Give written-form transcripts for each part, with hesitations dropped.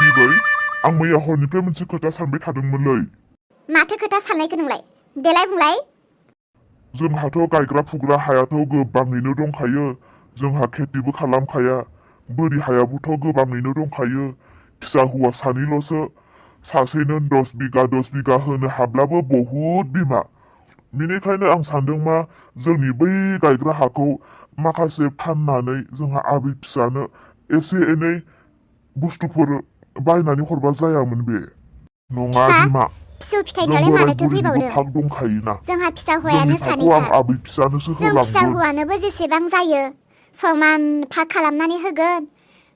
बिबै आं मैया हरनिफ्राय मोनसे खोथा सानबाय थादोंमोनलै। माथो खोथा साननायखौ नोंलाय? देलाय बुंलाय। जोंहाथ' गायग्रा फुग्रा हायाथ' गोबाङैनो दंखायो। जोंहा खेतिबो खालामखाया। बोरि हायाबोथ' गोबाङैनो दंखायो। फिसा हौवा सानैल'सो। सासेनो 10 बिगा होनो हाब्लाबो बहुद बिमा। बेनिखायनो आं सानदों मा जोंनि बै गायग्रा हाखौ माखासे फाननानै जोंहा आबै फिसानो एसे एनै बुस्थुफोर बायनानै हरबा जायामोन बे? नङा बिमा। फिसौ जों फिथाइनियालाय बोराय मानोथो बुरैनिबो फैबावदों? भाग दंखायोना। जोंहा फिसा जोंनि हौवायानो भागखौ आं सानैखा। आबै फिसानोसो जों फिसा होलांगोन। हौवानोबो जेसेबां जायो समान भाग खालामनानै होगोन।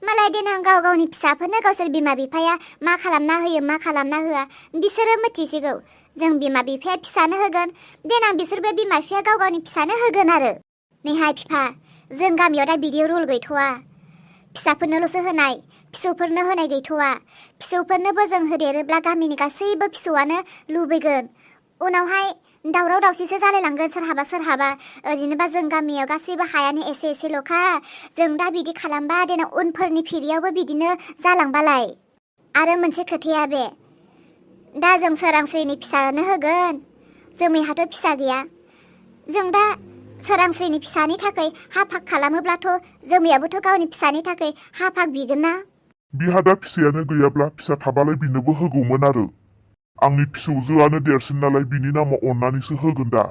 मालाय देनां गाव गावनि फिसाफोरनो गावसोर बिमा बिफाया मा खालामना होयो मा खालामना होआ बिसोरो मिथिसिगौ। जों बिमा बिफाया फिसानो होगोन, देनां बिसोरबो बिमा बिफाया गाव गावनि फिसानो होगोन आरो। नैहाय बिफा, जों गामियाव दा बिदि रुल गैथ'वा। फिसाफोरनोल'सो होनाय, फिसौफोरनो होनाय गैथ'वा। फिसौफोरनोबो जों होदेरोब्ला गामिनि गासैबो फिसौआनो लुबैगोन। उनावहाय दावराव दावसिसो जालायलांगोन सोरहाबा। ओरैनोबा जों गामियाव गासैबो हायानो एसे एसेल'खा। जों दा बिदि खालामबा देनां उनफोरनि फिरियावबो बिदिनो जालांबालाय। आरो मोनसे खोथाया बे, दा जों सोरांस्रिनि फिसानो होगोन। जोंनिहाथ' फिसा गैया। जों दा सोरांस्रिनि फिसानि थाखाय हा भाग खालामोब्लाथ' जोमैयाबोथ' गावनि फिसानि थाखाय हा भाग बिगोन ना। बिहा दा फिसायानो गैयाब्ला फिसा थाबालाय बिनोबो होगौमोन आरो। आंनि फिसौजोआनो देरसिन नालाय बिनि नामाव अननानैसो होगोन दा।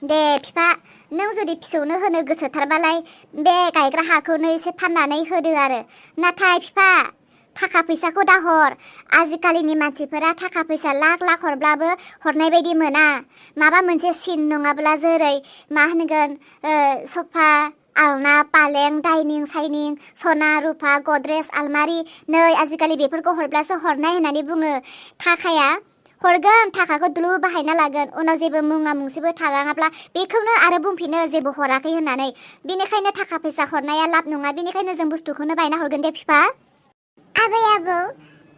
दे बिफा, नों जुदि फिसौनो होनो गोसोथारबालाय बे गायग्रा हाखौनो एसे फाननानै होदो आरो। नाथाय बिफा, थाखा फैसाखौ दा हर। आजिखालिनि मानसिफोरा थाखा फैसा लाख हरब्लाबो हरनाय बायदि मोना। माबा मोनसे सिन नङाब्ला जेरै मा होनगोन सफा, आलना, पालें, डाइनिं साइनिं, सना रुफा, गद्रेज, आलमारि, नै आजिखालि बेफोरखौ हरब्लासो हरनाय होननानै बुङो। थाखाया हरगोन, थाखाखौ दुलु बाहायना लागोन। उनाव जेबो मुङा मुंसेबो थालाङाब्ला बेखौनो आरो बुंफिनो जेबो हराखै होननानै। बेनिखायनो थाखा फैसा हरनाया लाब नङा। बेनिखायनो जों बुस्थुखौनो बायना हरगोन दे बिफा। आबै आबौ,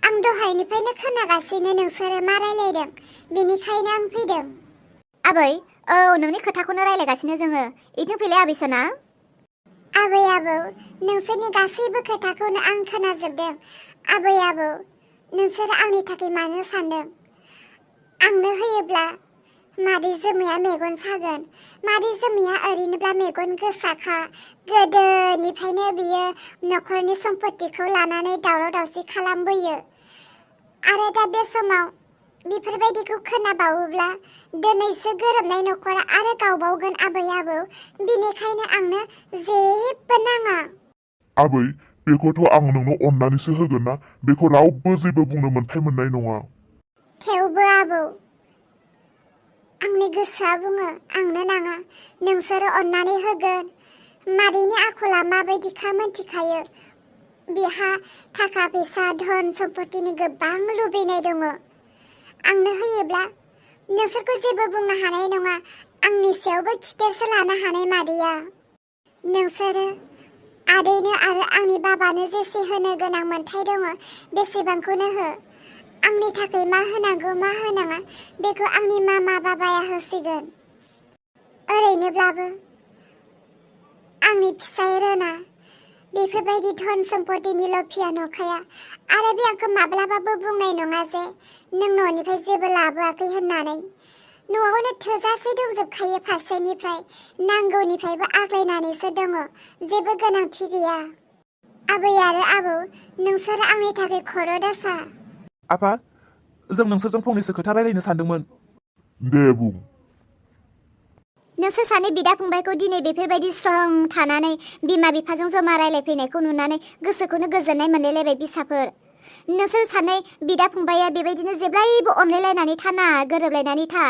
आं दहायनिफ्रायनो खोनागासिनो नोंसोरो मा रायलायदों। बेनिखायनो आं फैदों। आबै, औ नोंनि खोथाखौनो रायलायगासिनो जोङो। इथिं फैलाय आबै सना। आबै आबौ, नोंसोरनि गासैबो खोथाखौनो आं खोनाजोबदों। आबै आबौ, नोंसोर आंनि थाखाय मानो सानदों? आंनो होयोब्ला मादै जोमैया मेगन सागोन। मादै जोमैया ओरैनोब्ला मेगन गोसाखा। गोदोनिफ्रायनो बियो न'खरनि सम्पतिखौ लानानै दावराव दावसि खालामबोयो। आरो दा बे समाव बेफोरबायदिखौ खोनाबावोब्ला दिनैसो गोरोबनाय न'खरा आरो गावबावगोन आबै आबौ। बेनिखायनो आंनो जेबो नाङा। आबै, बेखौथ' आं नोंनो अननानैसो होगोन ना। बेखौ रावबो जेबो बुंनो मोन्थाय मोननाय नङा। थेवबो आबौ, आंनि गोसोआ बुङो आंनो नाङा। नोंसोरो अननानै होगोन। मादैनि आखला माबायदिखा मोनथिखायो। बिहा थाखा फैसा धन सम्पतिनि गोबां लुबैनाय दङ। आंनो होयोब्ला नोंसोरखौ जेबो बुंनो हानाय नङा। आंनि सायावबो खिथेरसो लानो हानाय मादैया। नोंसोरो आदैनो आरो आंनि बाबानो जेसे होनो गोनां मोन्थाय दङ बेसेबांखौनो हो। आंनि थाखाय मा होनांगौ मा होनाङा बेखौ आंनि मामा बाबाया होसिगोन। ओरैनोब्लाबो आंनि फिसाय रोना बेफोरबायदि धन सम्पतिनि लफिया नंखाया। आरो बे आंखौ माब्लाबाबो बुंनाय नङा जे नों न'निफ्राय जेबो लाबोआखै होननानै। न'आवनो थोजासे दंजोबखायो फारसेनिफ्राय। नांगौनिफ्रायबो आग्लायनानैसो दङ। जेबो गोनांथि गैया। आबै आरो आबौ, नोंसोर आंनि थाखाय खर' दासा। आफा, जों नोंसोरजों फंनैसो खोथा रायलायनो सानदोंमोन। दे बुं। नोंसोर सानै बिदा फंबायखौ दिनै बेफोरबायदि स्रं थानानै बिमा बिफाजों जमा रायलायफैनायखौ नुनानै गोसोखौनो गोजोननाय मोनलायलायबाय बिसाफोर। नोंसोर सानै बिदा फंबाया बेबायदिनो जेब्लायबो अनलायलायनानै थाना, गोरोबलायनानै था।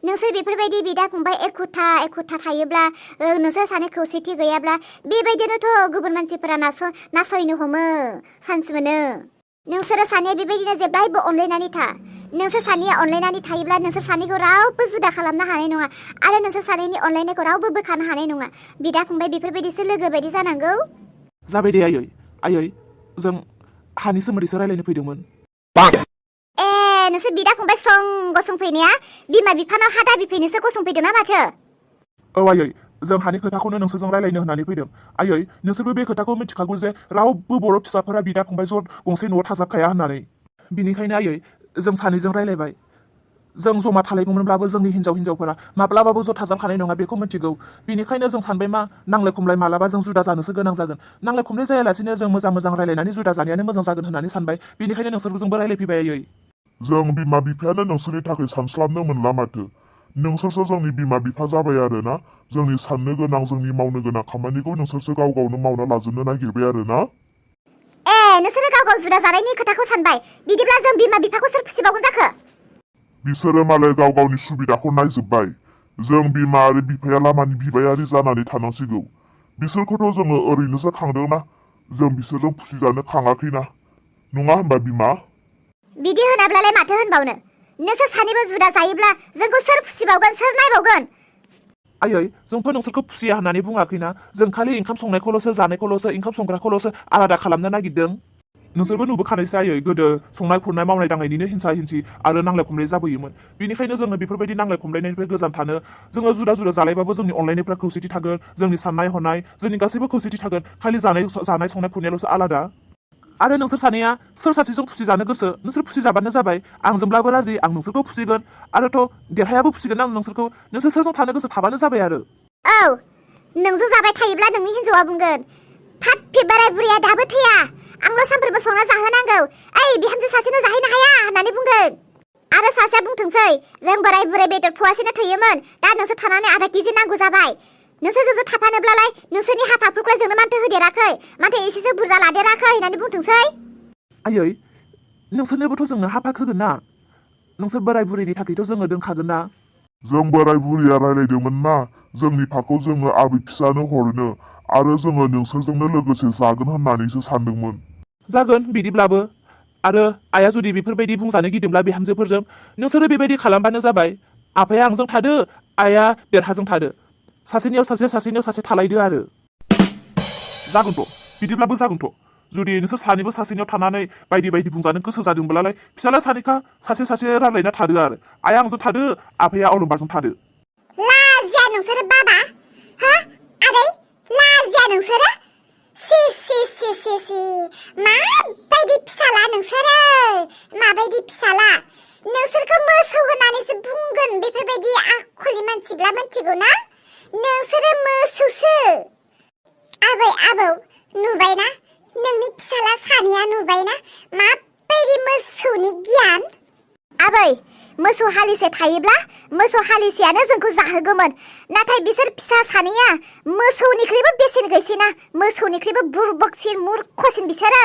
नोंसोर बेफोरबायदि बिदा फंबाय एखुथा थायोब्ला, नोंसोर सानै खौसेथि गैयाब्ला बेबायदिनोथ' गुबुन मानसिफोरा नासयनो हमो, चान्स मोनो। नोंसोरो सानैया बेबायदिनो जेब्लायबो अनलायनानै था। नोंसोर सानैया अनलायनानै थायोब्ला नोंसोर सानैखौ रावबो जुदा खालामनो हानाय नङा। आरो नोंसोर सानैनि अनलायनायखौ रावबो बोखानो हानाय नङा। बिदा फंबाय बेफोरबायदिसो लोगो बायदि जानांगौ। जाबाय दे आयै, जों हानि सोमोन्दैसो रायलायनो फैदोंमोन। नोंसोर बिदा फंबाय स्रं गसंफैनाया बिमा बिफानाव हा दाबि फैनोसो गसंफैदों ना माथो? औ आयै, जों हानि खोथाखौनो नोंसोरजों रायलायनो होननानै फैदों आयै नोंसोरबो बे खोथाखौ मिथिखागौ जे रावबो बर' फिसाफोरा बिदा फंबाय ज' गंसे न'आव थाजाबखाया होननानै बिनिखायनो आयै जों सानैजों रायलायबाय जों जमा थालायगौमोनब्लाबो जोंनि हिन्जावफोरा माब्लाबाबो ज' थाजाबखानाय नङा बेखौ मिथिगौ बिनिखायनो जों सानबाय मा नांलाय खमलाय मालाबा जों जुदा जानोसो गोनां जागोन नांलाय खमलाय जायालासिनो जों मोजां रायलायनानै जुदा जानायानो मोजां जागोन होननानै सानबाय बिनिखायनो नोंसोरजोंबो रायलायफैबाय आयै जों बिमा बिफायानो नोंसोरनि थाखाय सानस्लाबनो मोनला माथो नोंसोरसो जोंनि बिमा बिफा जाबाय आरो ना जोंनि साननो गोनां जोंनि मावनो गोनां खामानिखौ नोंसोरसो गाव गावनो मावना लाजोबनो नागिरबाय आरो ना नोंसोरो गाव गाव जुदा जानायनि खोथाखौ सानबाय बिदिब्ला जों बिमा बिफाखौ सोर फुसिबावगोन जाखो बिसोरो मालाय गाव गावनि सुबिदाखौ नायजोब्बाय जों बिमा आरो बिफाया लामानि बिबायारि जानानै थानांसिगौ बिसोरखौथ' जोङो ओरैनोसो खांदोंना जों बिसोरजों फुसिजानो खाङाखैना नङा होनबा बिमा बिदि होनाब्लालाय माथो होनबावनो नोंसोर सानैबो जुदा जायोब्ला जोंखौ सोर फुसिबावगोन सोर नायबावगोन आयै जोंथ' नोंसोरखौ फुसिया होननानै बुङाखैना जों खालि ओंखाम संनायखौल'सो जानायखौल'सो ओंखाम संग्राखौल'सो आलादा खालामनो नागिरदों नोंसोरबो नुबोखानायसो आयै गोदो संनाय खुरनाय मावनाय दांनायनिनो हिंसा हिंसि आरो नांलाय खमलाय जाबोयोमोन बिनिखायनो जोङो बेफोरबायदि नांलाय खमलायनायनिफ्राय गोजान थानो जोङो जुदा जालायबाबो जोंनि अनलायनायफ्रा खौसेथि थागोन जोंनि साननाय हनाय जोंनि गासैबो खौसेथि थागोन खालि जानाय संनाय खुरनायाल'सो आलादा आरो नोंसोर सानैया सोर सासेजों फुसि जानो गोसो नोंसोर फुसि जाबानो जाबाय आंजोंब्लाबो राजि आं नोंसोरखौ फुसिगोन आरोथ' देरहायाबो फुसिगोन आं नोंसोरखौ नोंसोर सोरजों थानो गोसो थाबानो जाबाय आरो औ नोंजों जाबाय थायोब्ला नोंनि हिन्जावा बुंगोन थाब फे बोराय बुरैया दाबो थैया आंल' सानफ्रोमबो संना जाहोनांगौ ओइ बिहामजो सासेनो जाहैनो हाया होननानै बुंगोन आरो सासेया बुंथोंसै जों बोराय बुरै बेदर फुवासेनो थैयोमोन दा नोंसोर थानानै आधा केजि नांगौ जाबाय नोंसोर जोंजों थाफानोब्लालाय नोंसोरनि हाथाफोरखौलाय जोंनो मानथो होदेराखै माथो एसेसो बुरजा लादेराखै होननानै बुंथोंसै आयै नोंसोरनोबोथ' जोंनो हाफा होगोन ना नोंसोर बोराय बुरैनि थाखायथ' जोङो दोनखागोन ना जों बोराय बुरैया रायलायदोंमोन ना जोंनि फाखौ जोङो आबै फिसानो हरनो आरो जोङो नोंसोरजोंनो लोगोसे जागोन होननानैसो सानदोंमोन जागोन बिदिब्लाबो आरो आइया जुदि बेफोरबायदि बुंजानो गिदोंब्ला बिहामजोफोरजों नोंसोरो बेबायदि खालामबानो जाबाय आफाया आंजों थादो आइया देरहाजों थादो सासेनियाव सासे थालायदो आरो जागोनथ' बिदिब्लाबो जागोनथ' जुदि नोंसोर सानैबो सासेनियाव थानानै बायदि बुंजानो गोसो जादोंब्लालाय फिसाला सानैखा सासे रायलायना थादो आरो आइया आंजों थादो आफाया अरंबारजों थादो लाजिया नोंसोरो बाबा हा आदै लाजिया नोंसोरो सि माबायदि फिसाला नोंसोरो माबायदि फिसाला नोंसोरखौ मोसौ होननानैसो बुंगोन बेफोरबायदि आखलनि मानसिब्ला मिथिगौ ना नोंसोरो मोसौसो आबै नुबायना नोंनि फिसाला सानैया नुबायना माबायदि मोसौनि गियान आबै मोसौ हालिसे थायोब्ला मोसौ हालिसेयानो जोंखौ जाहोगौमोन नाथाय बिसोर फिसा सानैया मोसौनिख्रुइबो बेसेन गैसिना मोसौनिख्रुइबो बुरबकसिन मूर्खसिन बिसोरो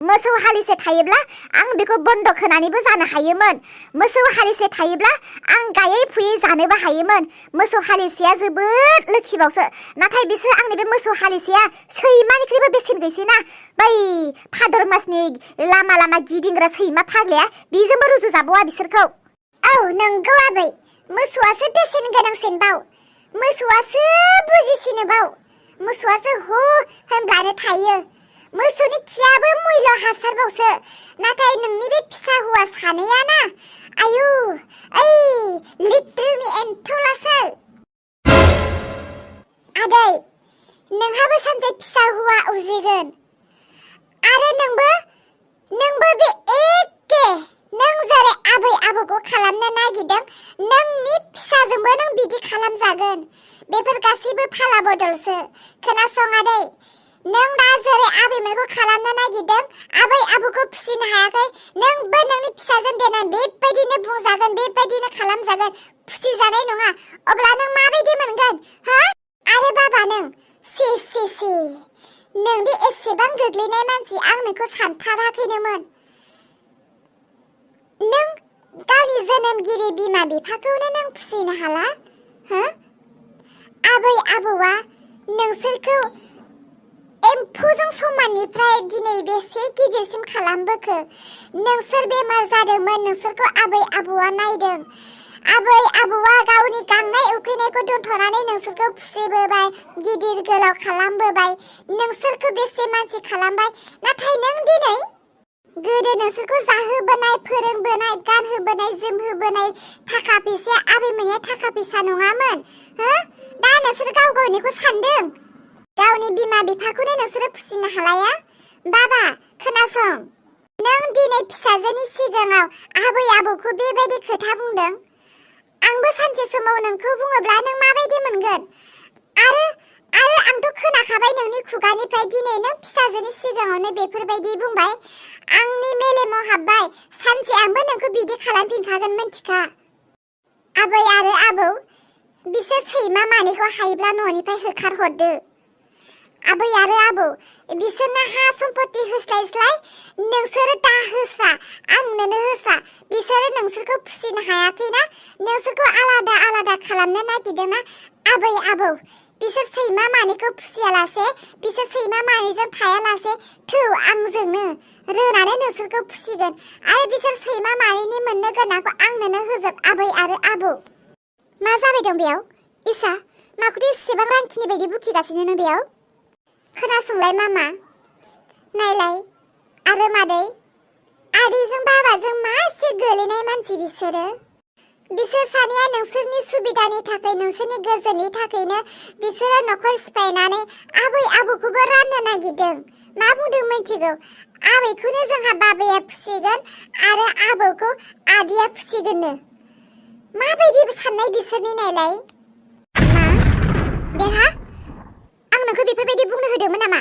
मोसौ हालिसे थायोब्ला आं बेखौ बन्दक होनानैबो जानो हायोमोन मोसौ हालिसे थायोब्ला आं गायै फुयै जानोबो हायोमोन मोसौ हालिसेया जोबोद लोखिबावसो नाथाय बिसोर आंनि बे मोसौ हालिसेया सैमानिख्रुइबो बेसेन गैसिना बै भाद्र मासनि लामा गिदिंग्रा सैमा फाग्लाया बेजोंबो रुजुजाबावा बिसोरखौ औ नंगौ आबै मोसौआसो बेसेन गोनांसिन बाव मोसौआसो बुजिसिनो बाव मोसौआसो हु होनब्लानो थायो मोसौनि खियाबो मुल्य हासारबावसो नाथाय नोंनि बे फिसा हौवा सानैया ना आयु ओइ लिटारनि एन्थौलासो आदै नोंहाबो सानसे फिसा हौवा उजिगोन आरो नोंबो बे एखे नों जेरै आबै आबौखौ खालामनो नागिरदों नोंनि फिसाजोंबो नों बिदि खालामजागोन बेफोर गासैबो फाला बदलसो खोनासं आदै नों दा जेरै आबैमोनखौ खालामनो नागिरदों आबै आबौखौ फुसिनो हायाखै नोंबो नोंनि फिसाजों देनां बेबायदिनो बुंजागोन बेबायदिनो खालामजागोन फुसिजानाय नङा अब्ला नों माबायदि मोनगोन हा आरो बाबा नों सि नोंदि एसेबां गोग्लैनाय मानसि आं नोंखौ सानथाराखैनोमोन नों गावनि जोनोमगिरि बिमा बिफाखौनो नों फुसिनो हाला हो आबै आबौआ नोंसोरखौ एम्फौजों समाननिफ्राय दिनै बेसे गिदिरसिम खालामबोखो नोंसोर बेमार जादोंमोन नोंसोरखौ आबै आबौआ नायदों आबै आबौआ गावनि गांनाय उखैनायखौ दोनथ'नानै नोंसोरखौ फुसिबोबाय गिदिर गोलाव खालामबोबाय नोंसोरखौ बेसे मानसि खालामबाय नाथाय नों दिनै गोदो नोंसोरखौ जाहोबोनाय फोरोंबोनाय गानहोबोनाय जोमहोबोनाय थाखा फैसाया आबैमोननिया थाखा फैसा नङामोन हो दा नोंसोर गाव जाहैनायखौ सानदों गावनि बिमा बिफाखौनो नोंसोरो फुजिनो हालाया बाबा खोनासं नों दिनै फिसाजोनि सिगाङाव आबै आबौखौ बेबायदि खोथा बुंदों आंबो सानसे समाव नोंखौ बुङोब्ला नों माबायदि मोनगोन आरो आंथ' खोनाखाबाय नोंनि खुगानिफ्राय दिनै नों फिसाजोनि सिगाङावनो बेफोरबायदि बुंबाय आंनि मेलेमाव हाबबाय सानसे आंबो नोंखौ बिदि खालामफिनखागोन मिन्थिखा आबै आरो आबौ बिसोर सैमा मानैखौ हायोब्ला न'निफ्राय होखारहरदो आबै आरो आबौ बिसोरनो हा सम्पत्ति होस्लायस्लाय नोंसोरो दा होस्रा आंनोनो होस्रा बिसोरो नोंसोरखौ फुजिनो हायाखैना नोंसोरखौ आलादा आलादा खालामनो नागिरदोंना आबै आबौ बिसोर सैमा मानैखौ फुजियालासे बिसोर सैमा मानैजों थायालासे थौ आंजोंनो रोनानै नोंसोरखौ फुजिगोन आरो बिसोर सैमा मानैनि मोननो गोनांखौ आंनोनो होजोब आबै आरो आबौ मा जाबाय दं बेयाव इसा माखौथो एसेबां रांखिनि बायदि बुखिगासिनो नों बेयाव खोनासंलाय मामा नायलाय आरो मादै आदैजों बाबाजों मा एसे गोलैनाय मानसि बिसोर सानैया नोंसोरनि सुबिदानि थाखाय नोंसोरनि गोजोननि थाखायनो बिसोरो न'खर सिफायनानै आबै आबौखौबो राननो नागिरदों मा बुंदों मिथिगौ आबैखौनो जोंहा बाबाया फुसिगोन आरो आबौखौ आदैया फुसिगोननो माबायदि साननाय बिसोरनि नायलाय मा देहा आं नोंखौ बेफोरबायदि बुंनो होदोंमोन नामा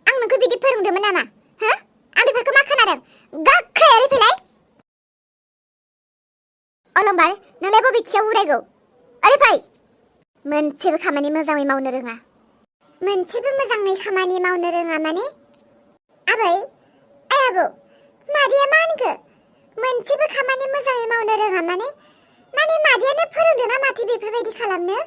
आं नोंखौ बिदि फोरोंदोंमोन नामा हो आं बेफोरखौ मा खोनादों गाख्राय ओरै फैलाय अलंबार नोंलाय बबेखियाव उरायगौ ओरै फै मोनसेबो खामानि मोजाङै मावनो रोङा मोनसेबो मोजाङै खामानि मावनो रोङा माने आबै आबौ मादैया मा होनखो मोनसेबो खामानि मोजाङै मावनो रोङा माने मादैयानो फोरोंदों ना माथो बेफोरबायदि खालामनो